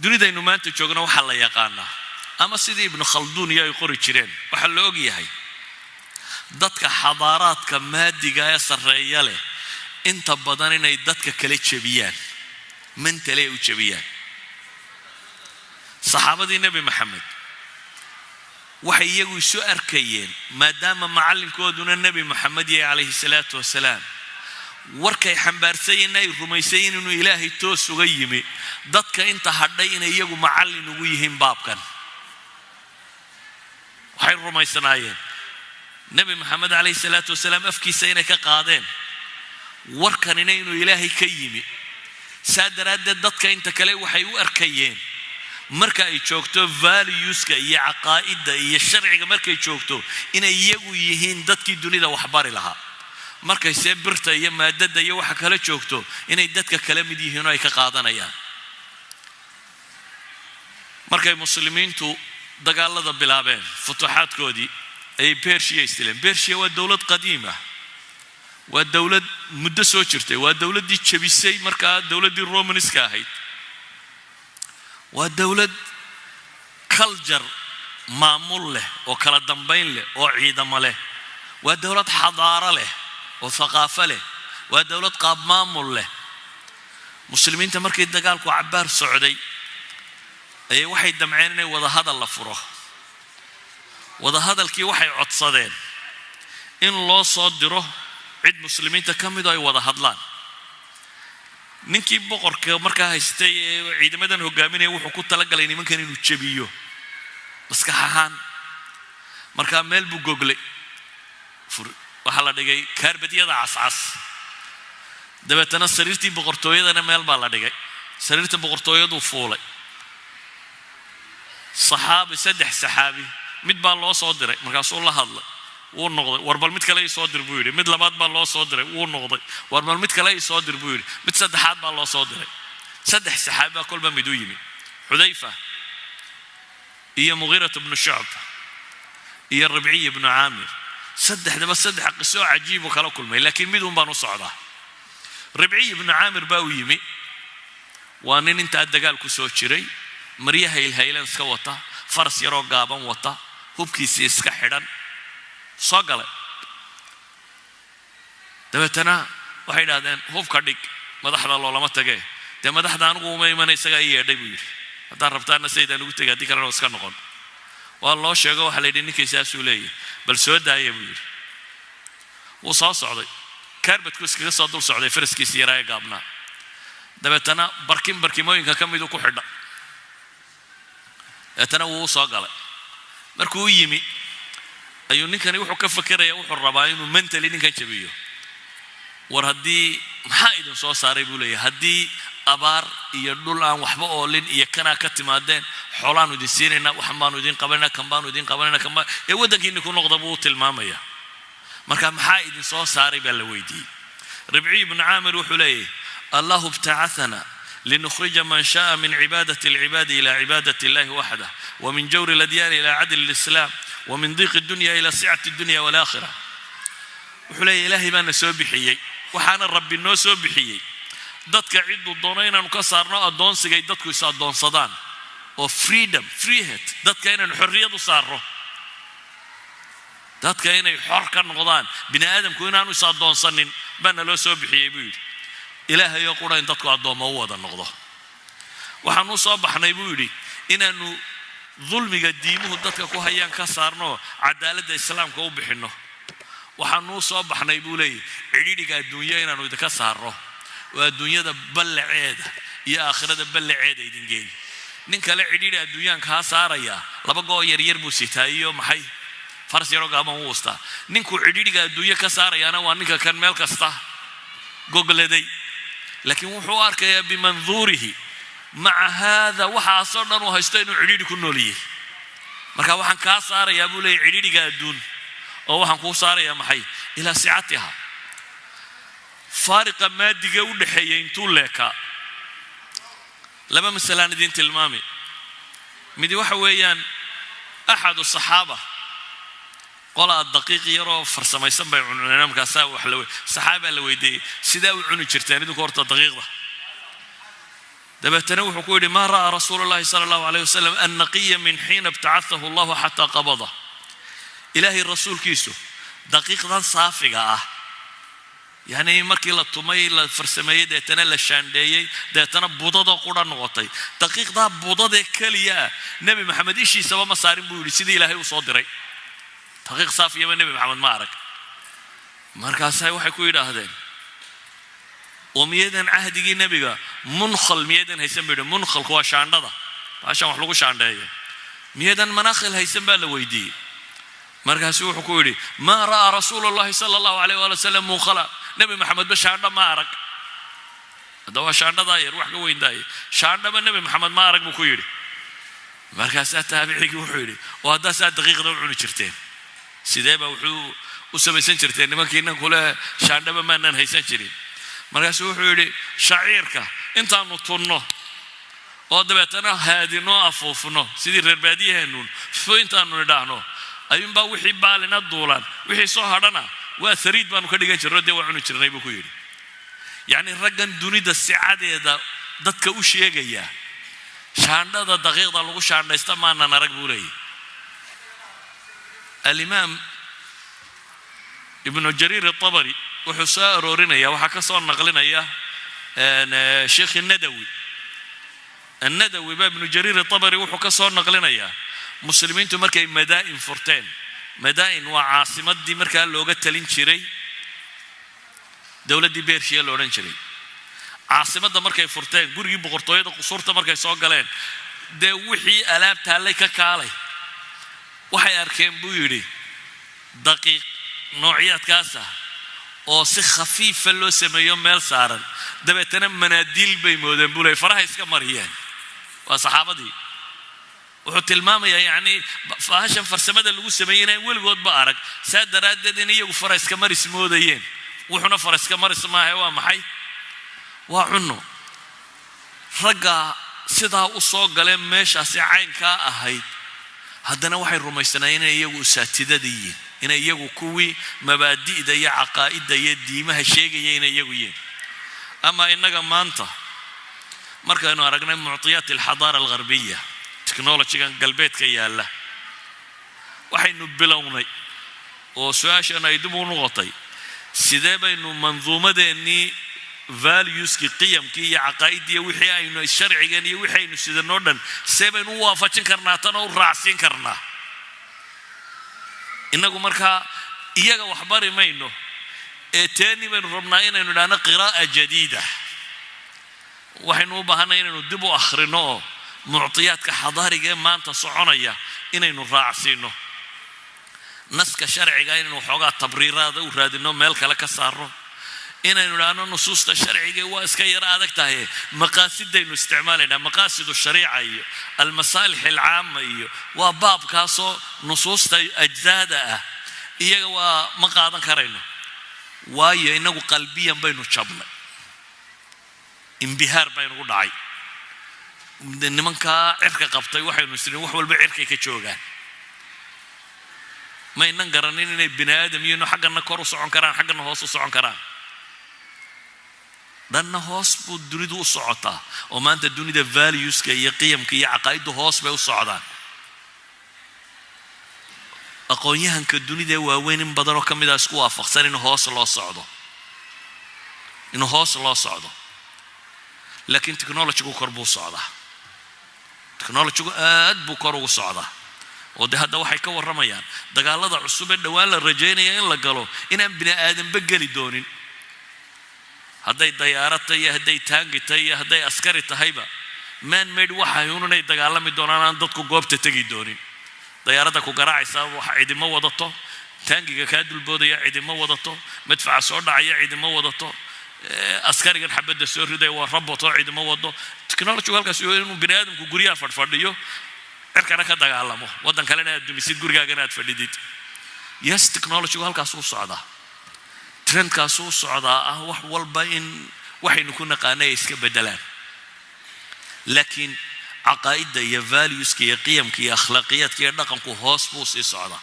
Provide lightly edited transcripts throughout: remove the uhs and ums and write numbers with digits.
Dunidaynu maanta joogno waxaa la yaqaanaa, ama sidii Ibnu Khalduun iyo ay qori jireen, waxaa la og yahay dadka xadaaraadka maadiga ee sarreeya leh inta badan inay dadka kala jebiyaan, mentally ay u jebiyaan. Saxaabadii Nebi Maxamed waxay iyagu isu arkayeen, maadaama macallinkooduna Nebi Moxamed yahay calayhi salaatu wasalaam, warkay xambaarsayiin ay rumaysayiin inuu Ilaahay toos uga yimi, dadka inta hadhay inay iyagu macallin ugu yihiin baabkan. Waxay rumaysnaayeen Nebi Maxamed calayhi salaatu wasalaam afkiisa inay ka qaadeen warkanina inuu Ilaahay ka yimi. Saa daraaddeed dadka inta kale waxay u arkayeen, marka ay joogto valueska iyo caqaa'idda iyo sharciga markay joogto, inay iyagu yihiin dadkii dunida waxbari lahaa. Markay see birta iyo maadada iyo waxa kala joogto, inay dadka kala mid yihiin oo ay ka qaadanayaan. Markay Muslimiintu dagaalada bilaabeen, futuuxaadkoodii ayay Bershiya istileen. Bershiya waa dowlad qadiim ah, waa dowlad muddo soo jirtay, waa dowladdii jebisay markaa dowladdii Romanska ahayd, waa dowlad culture maamul leh oo kala dambayn leh oo ciidamo leh, waa dowlad xadaaro leh oo thaqaafo leh, waa dowlad qaab maamul leh. Muslimiinta markii dagaalku cabbaar socday ayay waxay damceen inay wadahadal la furo. Wadahadalkii waxay codsadeen in loo soo diro cid Muslimiinta ka midoo ay wada hadlaan. Ninkii boqorka markaa haystay ee ciidamadan hogaaminaya wuxuu ku talagalay nimankan inuu jebiyo maskax ahaan. Markaa meel buu goglay, waxaa la dhigay kaarbadyada cascas. Dabeetana sariirtii boqortooyadana meel baa la dhigay. Sariirta boqortooyaduu fuulay. Saxaabi, saddex saxaabi mid baa loo soo diray. Markaasuu la hadlay, wuu noqday. "War bal mid kale ii soo dir," buu yidhi. Mid labaad baa loo soo diray, wuu noqday. "War bal mid kale ii soo dir," buu yidhi. Mid saddexaad baa loo soo diray. Saddex saxaabi baa kolba mid u yimi: Xudayfa iyo Mugiirat bnu Shucb iyo Ribciy ibnu Caamir. Saddexdaba saddex qisoo cajiibu kala kulmay, laakiin mid un baan u socdaa. Ribciy ibnu Caamir baa u yimi. Waa nin intaa dagaal ku soo jiray, marya haylhaylan iska wata, faras yaroo gaaban wata, hubkiisii iska xidhan, soo galay. Dabeetana waxay idhahdeen, "Hubka dhig, madaxda loolama tagee." "Dee madaxda anigu uma imana, isagaa ii yeedhay," buu yidhi. "Haddaan rabtaana saydaan ugu tegay, haddii kalena iska noqon." Waa loo sheego, waxaa la yidhi, "Ninkii saasuu leeyahy, bal soo daaya," buu yidhi. Wuu soo socday, kaarbadku iskaga soo dul socday faraskiisi yaraa ee gaabnaa. Dabeetana barkin barkimooyinka ka miduu ku xidha. Dabeetana wuu u soo galay. Markuu u yimi ayuu ninkani wuxuu ka fakeraya, wuxuu rabaa inuu mentally ninkan jabiyo. "War haddii maxaa idin soo saaray?" buu leeyahay. "Haddii abaar iyo dhul aan waxba oolin iyo kanaa ka timaadeen, xoolaanu idin siinaynaa, waxan baanu idin qabanayna, kan baanu idin qabanayna, kan baa ee waddankiinni ku noqda," buu u tilmaamaya. "Marka maxaa idin soo saaray?" baa la weydiiyey. Ribciy ibnu Caamir wuxuu leeyahay, "الله ابتعثنا لنخرج من شاء من عبادة العباد إلى عبادة الله وحده، ومن جور الأديان إلى عدل الإسلام، ومن ضيق الدنيا إلى سعة الدنيا والآخرة." Wuxuu leeyahy, "Ilaahay baana soo bixiyey, waxaana Rabbi noo soo bixiyey dadka cidduu doono inaanu ka saarno addoonsigay dadku is addoonsadaan, oo freedom, Freiheit, dadka inaanu xorriyad u saarno, dadka inay xor ka noqdaan, bini aadamku inaanu is addoonsanin baana loo soo bixiyey," buu yidhi. "Ilaahayoo qura in dadku addoommo u wada noqdo waxaanu soo baxnay," buu yidhi, "inaannu dulmiga diimuhu dadka ku hayaan ka saarno, cadaaladda Islaamka u bixinno. Waxaanuu soo baxnay," buu leeyahy, "cidhidhiga adduunya inaannu idinka saarno oo adduunyada ballaceeda iyo aakhirada ballaceeda idin geeyo." Nin kale cidhidhi adduunyaan kaa saarayaa, laba goo yaryar buu sitaa iyo maxay, faras yaroo gaaban u wastaa. Ninkuu cidhidhiga adduunyo ka saarayaana waa ninka kan meel kasta gogladay, laakiin wuxuu u arkayaa بمنظوره مع هذا waxaasoo dhan uu haysto inuu cidhidhi ku nooliyey. "Marka waxaan kaa saarayaa," buu leeyahy, "cidhidhiga adduun, oo waxaan kuu saarayaa maxay, إلى سعتها." Faariqa maadiga u dhexeeya intuu leekaa, laba masalaan idiin tilmaami. Midi waxa weeyaan, أحد الصحابة qolaa daqiiq yaroo farsamaysan bay cuneen. Markaasaa wax la saxaabaa la weydiiyey, "Sidaa u cuni jirteen idinku horta daqiiqda?" Dabeetana wuxuu ku yidhi: "ما رأى رسول الله صلى الله عليه وسلم النقي من حين ابتعثه الله حتى قبضه." Ilaahay rasuulkiisu daqiiqdan saafiga ah, yacni markii la tumay, la farsameeyey, deetana la shaandheeyey, deetana budadoo qura noqotay, daqiiqdaa budadee keliya ah Nebi Maxamed ishiisaba ma saarin, buu yidhi, sidii Ilaahay u soo diray. Daqiiq saafiyaba Nebi Maxamed ma arag. Markaasay waxay ku yidhaahdeen: "Oo miyadan cahdigii nebiga منخل miyadan haysan?" buu yidhi. Munkhalku waa shaandhada, baashan wax lagu shaandheeyo. "Miyadan manakhil haysan?" baa la weydiiyey. Markaasuu wuxuu ku yidhi: "ما رأى رسول الله صلى الله عليه وآله وسلم منخلا." Nebi Maxamedba shaandho ma arag. Hadda waa shaandhadaa yar, wax ka weyndaaya. Shaandhaba Nebi Maxamed ma arag, buu ku yidhi. Markaasaa taabicigii wuxuu yidhi: "Oo haddaasaa daqiiqda u cuni jirteen, sidee baa wuxuu u samaysan jirteen nimankiinan kule shaandhaba maanaan haysan jirin?" Markaasuu wuxuu yidhi: "Shaciirka intaanu tunno oo dabeetana haadino, afuufno sidii reer baadiyaheennuun fo intaanu nidhaahno, ayuunbaa wixii baalina duulaan, wixii soo hadhana waa sariid baanu ka dhigan jirno, dee waa cuni jirnay," buu ku yidhi. Yacni raggan dunida sicadeeda dadka u sheegaya, shaandhada daqiiqda lagu shaandhaysta maanan arag, buu leeyahy. Alimaam Ibnu Jariir Atabari wuxuu soo aroorinaya, waxaa ka soo naqlinaya Sheikh Nadawi. Annadawi ba Ibnu Jariir Atabari wuxuu ka soo naqlinayaa muslimiintu markay Madaa'in furteen. Madaa'in waa caasimaddii markaa looga talin jiray dowladdii Bershiya la odhan jiray. Caasimadda markay furteen, gurigii boqortooyada, qusuurta markay soo galeen, dee wixii alaab taallay ka kaalay, waxay arkeen, buu yidhi, daqiiq noocyaadkaas ah oo si khafiifa loo sameeyo meel saaran. Dabeetana manaadiil bay moodeen, buu ley, faraha iska mariyeen. Waa saxaabadii. Wuxuu tilmaamayaa, yacni, bahashan farsamada lagu sameeyey inaan weligoodba arag, saa daraaddeed in iyagu fara iska maris moodayeen. Wuxuna fara iska maris maaha. Waa maxay? Waa cunno. Ragga sidaa u soo galeen meeshaasi caynkaa ahayd, haddana waxay rumaysanaayeen inay iyagu usaatidada yihiin, inay iyagu kuwii mabaadi'da iyo caqaa'idda iyo diimaha sheegaya inay iyagu yihiin. Ama innaga maanta markaynu aragnay معطيات الحضارة الغربية, technologygan galbeedka yaalla, waxaynu bilownay oo su-aashan ay dib u noqotay: sidee baynu manduumadeennii, valueskii, qiyamkii iyo caqaa'idii iyo wixii aynu sharcigan iyo wixii aynu sidanoo dhan, see baynu u waafajin karnaa tan oo u raacsiin karnaa? Innagu markaa iyaga wax bari mayno ee teeni baynu rabnaa inaynu idhaahno قراءة جديدة. Waxaynu u baahanay inaynu dib u akhrino oo muctiyaadka xadaariga ee maanta soconaya inaynu raacsiino naska sharciga, inaynu waxoogaa tabriiraada u raadino, meel kale ka saarno, inaynu idhaahno nusuusta sharciga waa iska yaro adag tahay, maqaasidaynu isticmaalaynaa, مقاصد الشريعة iyo المصالح العامة iyo waa baabkaasoo nusuusta ajzaada ah iyaga waa ma qaadan karayno, waayo inagu qalbiyan baynu jabnay, انبهار baynugu dhacay. Nimankaa cirka qabtay waxaynu isniin wax walba cirkay ka joogaan. Maynan garanin inay bini aadam yihiin oo xaggana kor u socon karaan, xaggana hoos u socon karaan. Dhanna hoos buu dunidu u socotaa, oo maanta dunida valueska iyo qiyamka iyo caqaa'iddu hoos bay u socdaan. Aqoon-yahanka dunida ee waaweyn in badanoo ka mida isku waafaqsan in hoos loo socdo, in hoos loo socdo. Laakiin technologygu kor buu socdaa, technologygu aad buu kor ugu socdaa, oo dee hadda waxay ka warramayaan dagaalada cusub ee dhowaan la rajaynaya in la galo inaan bini aadanba geli doonin. Hadday dayaarad tahay iyo hadday taangi tahay iyo hadday askari tahayba, man made waxay un inay dagaalami doonaan, aan dadku goobta tegi doonin. Dayaaradda ku garaacaysaa wax cidimo wadato, taangiga kaa dulboodaya cidimo wadato, madfaca soo dhacaya cidimo wadato, askarigan xabadda soo ridaya waa robot oo cidimo wado. Technologygu halkaas inuu bini aadamku guryaha fadhfadhiyo, cirkana ka dagaalamo, waddan kalena aad dumisid, gurigaagana aad fadhidid. Yes, technologygu halkaasuu socdaa, trendkaasuu socdaa ah wax walba in waxaynu ku naqaanay ay iska beddelaan. Laakiin caqaa'idda iyo valueska iyo qiyamka iyo akhlaaqiyaadka iyo dhaqanku hoos buu sii socdaa.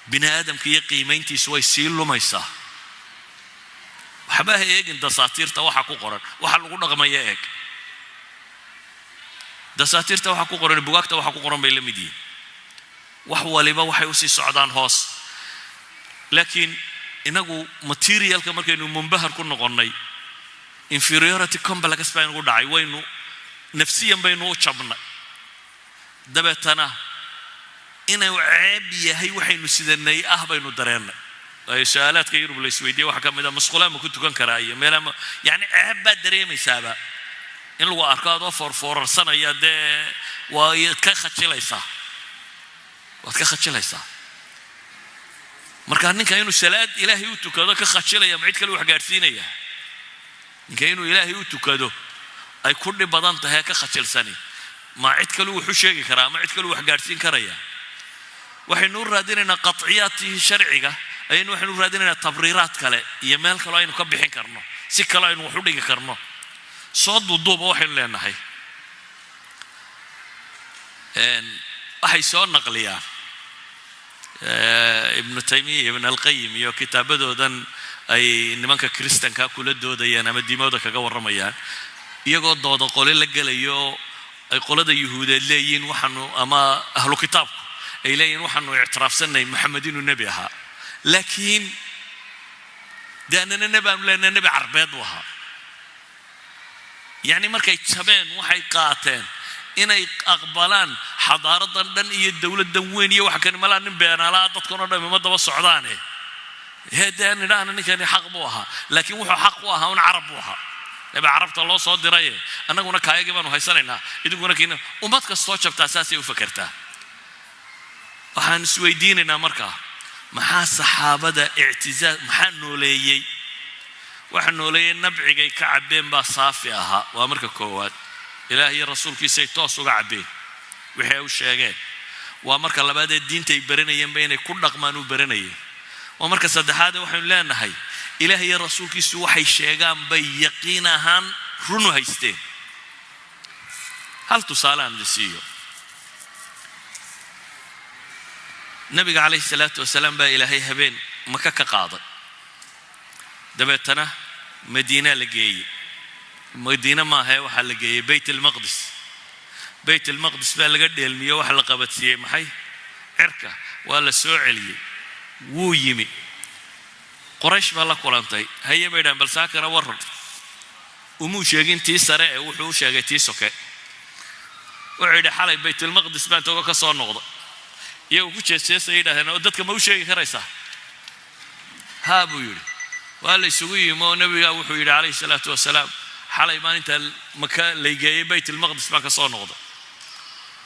Bini aadamka iyo qiimayntiisu way sii lumaysaa. Waxba ha eegin dasaatiirta waxa ku qoran, waxa lagu dhaqmaya eeg. Dasaatiirta waxaa ku qoran, bugaagta waxaa ku qoran bay la mid yihiin. Wax waliba waxay usii socdaan hoos. Laakiin inagu materialka markaynu munbahar ku noqonnay, inferiority complex baa inagu dhacay. Waynu nafsiyan baynu u jabnay. Dabeetana inuu ceeb yahay waxaynu sidanay ah baynu dareennay. Waayo, su-aalaadka Yurub la isweydiiyey waxaa ka mid ah masqulaa ma ku tukan karaa iyo meelaa, yacni ceeb baad dareemaysaaba in lagu arko adoo foorfoorarsanaya. Dee waa ka khajilaysaa, waad ka khajilaysaa. Marka ninka inuu salaad Ilaahay u tukado ka khajilaya, ma cid kale wax gaadhsiinaya? Ninka inuu Ilaahay u tukado ay ku dhib badan tahay, ka khajilsani, ma cid kale wuxu sheegi karaa ama cid kale wax gaadhsiin karaya? Waxaynu u raadinaynaa qaطciyaadtii sharciga ayaynu, waxaynu u raadinaynaa tabriiraad kale iyo meel kaloo aynu ka bixin karno, si kale aynu wax u dhigi karno. Soo duuduuba, waxaynu leenahay, waxay soo naqliyaan Ibnu Taymiya, Ibn Alqayim iyo kitaabadoodan ay nimanka Kristanka kula doodayaan ama diimooda kaga warramayaan, iyagoo dooda qole la gelayo ay qolada Yuhuudeed leeyihiin waxaanu, ama ahlu kitaabku ay leeyihiin, waxaanu ictiraafsannahay Maxamed inuu nebi ahaa, laakiin dee annana nebi aanu leenahay, nebi Carbeed buu ahaa. Yacni markay jabeen, waxay qaateen inay aqbalaan xadaaradan dhan iyo dowladdan weyn iyo waxa kani malaa nin beenaalaa, dadkan oo dhami ma daba socdaane. Hee, dee nidhaahna ninkani xaq buu ahaa, laakiin wuxuu xaq u ahaa un Carab buu ahaa, nebi Carabta loo soo diraye, annaguna kaayagii baanu haysanaynaa, idinkuna kiina. Ummad kastoo jabtaa saasay u fakertaa. Waxaan isweydiinaynaa markaa, maxaa saxaabada ictizaaz, maxaa nooleeyey? Waxa nooleeyey nabcigay ka cabbeen baa saafi ahaa. Waa marka koowaad, Ilaah iyo rasuulkiisay toos uga cabbeen wixii ay u sheegeen. Waa marka labaadee, diintay baranayeenba inay ku dhaqmaan u baranayeen. Waa marka saddexaadee, waxaynu leenahay Ilaah iyo rasuulkiisu waxay sheegaan bay yaqiin ahaan runu haysteen. Hal tusaale aan idin siiyo. Nabiga calayhi salaatu wasalaam baa Ilaahay habeen Maka ka qaaday, dabeetana Madiina la geeyey. Madiine maahae, waxaa la geeyey Bayt almaqdis. Bayt almaqdis baa laga dheelmiyo, waxa la qabadsiiyey maxay? Cirka. Waa la soo celiyey, wuu yimi. Qoraysh baa la kulantay. Haye, bay dhahan, bal saakana warran. Umuu sheegin tii sare ee wuxuu u sheegay tii soke. Wuxuu yidhi, xalay Baytulmaqdis baan togo ka soo noqday. Iyagu ku jeesjeesay yidhahdeen, oo dadka ma u sheegi karaysaa? Haa, buu yidhi. Waa la isugu yimi oo nebigaa wuxuu yidhi calayhi salaatu wasalaam, xalay baan intaa Maka laygeeyey Baytulmaqdis baan ka soo noqday.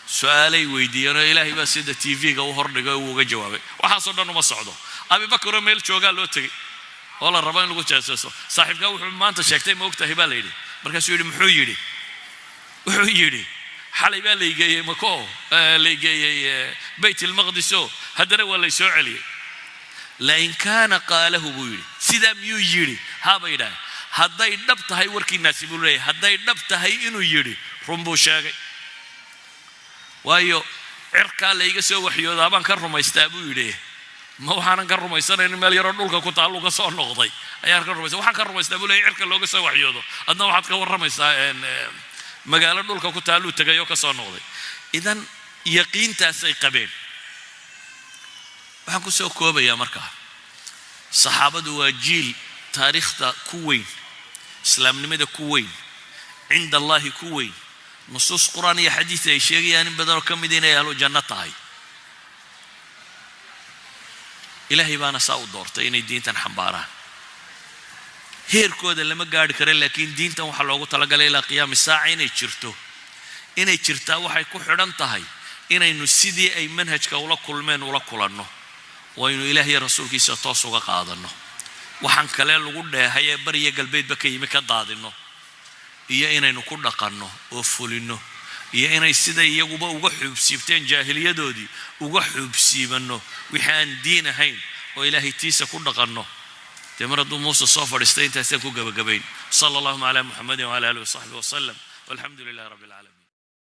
Su-aalay weydiiyeen oo Ilaahay baa sida TV-ga u hordhigay oo uu uga jawaabay. Waxaasoo dhan uma socdo. Abibakaroo meel joogaa loo tegey oo la rabo in lagu jeeseeso. Saaxiibkaa wuxuu maanta sheegtay ma ogtahay, baa la yidhi. Markaasuu yidhi, muxuu yidhi? Wuxuu yidhi, xalay baa laygeeyey Mako, laygeeyey Bayt ilmaqdiso, haddana waa lay soo celiyey. Lain kaana qaalahu, buu yidhi, sidaa miyuu yidhi? Haa, bay yidhaaheen. Hadday dhab tahay warkiinaasi, buu leeyahay, hadday dhab tahay inuu yidhi, run buu sheegay, waayo cirkaa layga soo waxyoodaa baan ka rumaystaa, buu yidhi. Ma waxaanan ka rumaysanaynin meel yaroo dhulka ku taallu ka soo noqday ayaan ka rumaysan? Waxaan ka rumaystaa, buu leeyahy, cirka looga soo waxyoodo, adna waxaad ka warramaysaa magaalo dhulka ku taalluu tegay oo ka soo noqday. Idan yaqiintaasay qabeen. Waxaan ku soo koobayaa markaa, saxaabadu waa jiil taariikhda ku weyn, islaamnimada ku weyn, cinda Allahi ku weyn. Nusuus Qur-aan iyo xadiis ay sheegayaan in badanoo ka mid inay ahlu janno tahay. Ilaahay baana saa u doortay inay diintan xambaaraan. Heerkooda lama gaari kara, laakiin diintan waxaa loogu talagalay ilaa qiyaami saaca inay jirto. Inay jirtaa waxay ku xidhan tahay inaynu sidii ay manhajka ula kulmeen ula kulanno, oo aynu Ilaah iyo rasuulkiisa toos uga qaadanno, waxaan kale lagu dheehay ee bariya galbeedba ka yimi ka daadinno, iyo inaynu ku dhaqanno oo fulinno, iyo inay siday iyaguba uga xuubsiibteen jaahiliyadoodii uga xuubsiibanno wixii aan diin ahayn, oo Ilaahay tiisa ku dhaqanno. Dee mar hadduu Muuse soo fadhiistay, intaasaan ku gebagabayn. Sala allahuma calaa Muxamedin wcala alih wasaxbi wasalam, walxamdu lilahi rabbi alcaalamiin.